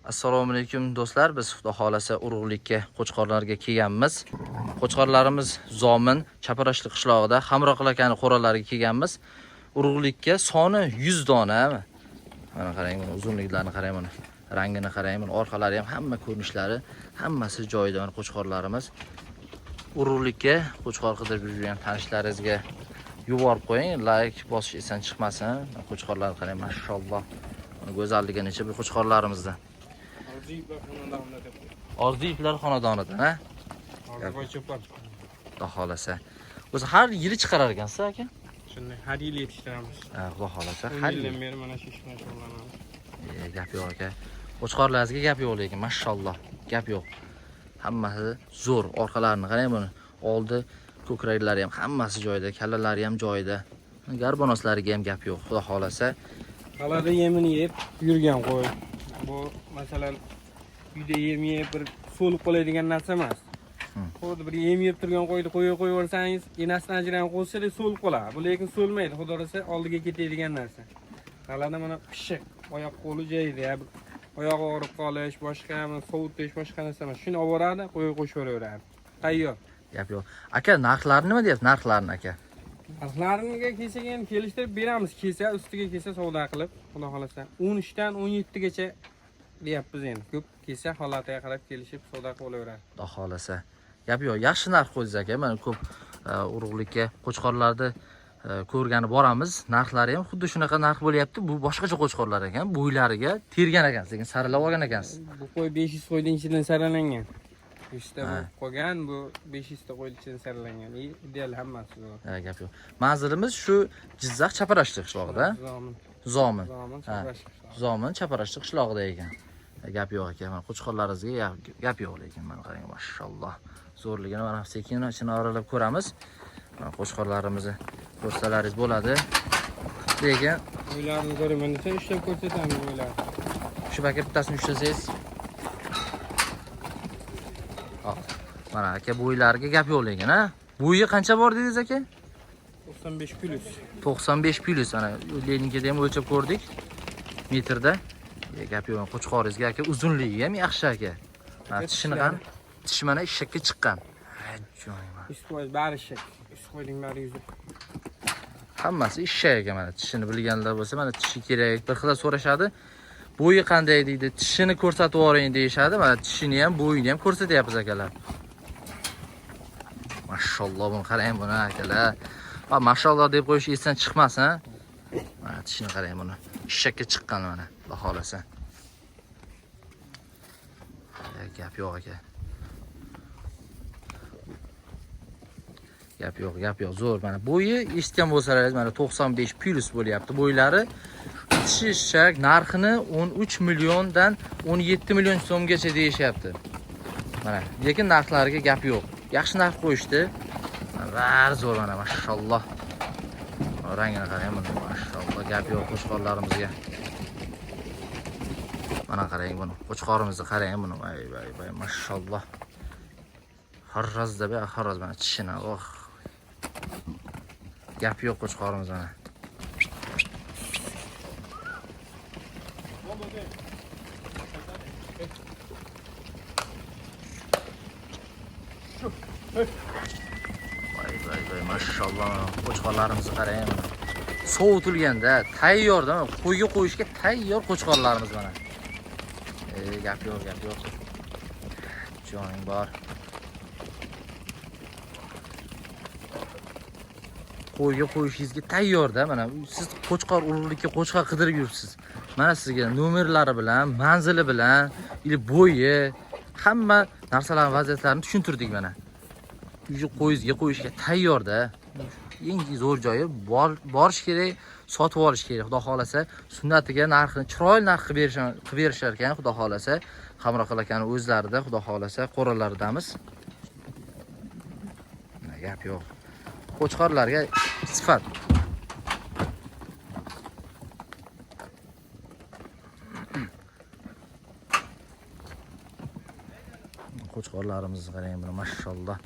Assalomu alaykum do'stlar. Biz Xudo xolasa urug'likka qo'chqorlarga kelganmiz. Qo'chqorlarimiz Zomin Chaparashli qishlog'ida Hamroqul akani qo'ralariga kelganmiz. Urug'likka soni 100 dona. Mana qarang, buni uzunliklarini qarang, buni rangini qarang, buni orqalari ham hamma ko'rinishlari hammasi joyida mana qo'chqorlarimiz. Urug'likka qo'chqor qidirib yurgan tanishlaringizga yuborib qo'ying, like bosish esdan chiqmasin. Qo'chqorlarni qarang, mashalloh. Go'zalligi necha bu qo'chqorlarimizda. Orziyevlar xonadonida deb. Orziyevlar xonadonidan, ha? Orziboy cho'pon. Xudo xolasa. O'zi har yili chiqarar ekansiz aka? Shunday har yili yetishtiramiz. Ha, Xudo xolasa 10 har yil. yildan beri mana shu ish bilan shug'ullanamiz. Gap yo'q aka. Qo'chqorlaringizga gap yo'q lekin, mashalloh, gap yo'q. Hammasi zo'r. Orqalarini qarang buni. Oldi ko'kraklari ham hammasi joyida, kallalari ham joyida. Garbonoslariga ham gap yo'q. Xudo xolasa. Qalada yemini yeb yurgan qo'y. Bu masalan uyda yem yeb bir so'lib qoladigan narsa emas. Xuddi bir yem yeb turgan qo'yni qo'yga qo'yib yuborsangiz, enasidan ajralgan qo'ysa so'lib qoladi. Bu lekin so'lmaydi, xudo xohlasa oldiga ketadigan narsa. Qalada mana pishiq, oyoq qo'li joyida, oyog'i og'rib qolish, boshqa sovutish, boshqa narsa emas. Shuni olib boradi, qo'yga qo'shib yuboraveradi. Tayyor. Gap yo'q. Aka, narxlari nima deyapsiz? Narxlarini aka. Narxlariga kelsak endi kelishtirib beramiz. Kelsa, ustiga kelsa savdo qilib, xudo xohlasa 13 dan 17 gacha deyapmiz endi. Ko'p kelsa holatiga qarab kelishib savdo qilib olaveradi. Xudo xolasa. Gap yo'q. Yaxshi narx qo'ydingiz aka. Mana ko'p urug'likka qo'chqorlarni ko'rgani boramiz. Narxlari ham xuddi shunaqa narx bo'lyapti. Bu boshqacha qo'chqorlar ekan. Bo'ylariga tergan ekansiz, lekin saralab olgan ekansiz. Bu qo'y 500 qo'yning ichidan saralangan. 500 ta Ha. bo'lib qolgan, bu 500 ta qo'yning ichidan saralangan. И ideal hammasi zo'r. Ha, gap yo'q. Manzilimiz shu Jizzax Chaparashli qishlog'ida. Zomin, Zomin. zomin Ha. Chaparashli qishlog'i. Zomin Chaparashli qishlog'ida ekan. Gap yo'q aka. Mana qo'chqorlaringizga gap yo'q lekin mana qarang, mashalloh. Zo'rligini mana sekin ichini oralab ko'ramiz. Mana qo'chqorlarimizni ko'rsalaringiz bo'ladi. Lekin Qo'ylarni ko'raman desa ushlab ko'rsatamiz qo'ylarni. shu paket bittasini ushlasangiz. Hop. Mana aka bo'ylariga gap yo'q lekin, ha? Bo'yi qancha bor dedingiz aka? 95 plus. 95 plus ana Leninkada ham o'lchab ko'rdik. Metrda. Gap yo'q. Qo'chqoringizga aka uzunligi ham yaxshi aka. Mana tishini qani? Tishi mana eshakka chiqqan. Ajoyib. 100% bari eshak. 100 qo'yning bari yuzib. Hammasi eshak aka mana tishini bilganlar bo'lsa, mana tishi kerak. Bir xil so'rashadi. Bo'yi qanday deydi, tishini ko'rsatib yuboring deyishadi. Mana tishini ham, bo'yini ham ko'rsatyapmiz akalar. Mashalloh, buni qarang buni akalar. Ha, mashalloh deb qo'yish esdan chiqmasin. Mana tishini qarang buni. Eshakka chiqqan mana, xudo xolasa. Gap yo'q aka. Gap yo'q, gap yo'q. Zo'r mana bo'yi eshitgan bo'lsalaringiz mana 95 plus bo'lyapti bo'ylari. Tishi eshak narxini 13 milliondan 17 million so'mgacha deyishyapti. Mana, lekin narxlariga gap yo'q. Yaxshi narx qo'yishdi. Bari zo'r mana mashalloh. Rangini qarang buni, mashalloh, gap yo'q qo'chqorlarimizga. Mana qarang buni, qo'chqorimizni qarang buni. Voy voy voy, mashalloh. Xorrozda bu, xorroz mana tishini, oh. Gap yo'q qo'chqorimiz mana. Voy voy voy, mashalloh, qo'chqorlarimizni qarang mana. Sovutilganda tayyorda, qo'yga qo'yishga tayyor qo'chqorlarimiz mana. Gap yo'q, gap yo'q. Joning bor. Qo'yga qo'yishingizga tayyorda mana siz qo'chqor urug'likka qo'chqor qidirib yuribsiz. Mana sizga nomerlari bilan, manzili bilan, ili bo'yi, hamma narsalarning vaziyatlarini tushuntirdik mana. Uyga qo'yingizga qo'yishga tayyorda. Eng zo'r joyi borish kerak, sotib olish kerak. Xudo xolasa sunnatiga narxini chiroyli narx qilib berishar ekan, xudo xolasa. Hamroqul akani o'zlarida, xudo xolasa, qo'ralardamiz. Mana gap yo'q. Qo'chqorlarga sifat. Qo'chqorlarimizni qarang, buni mashalloh.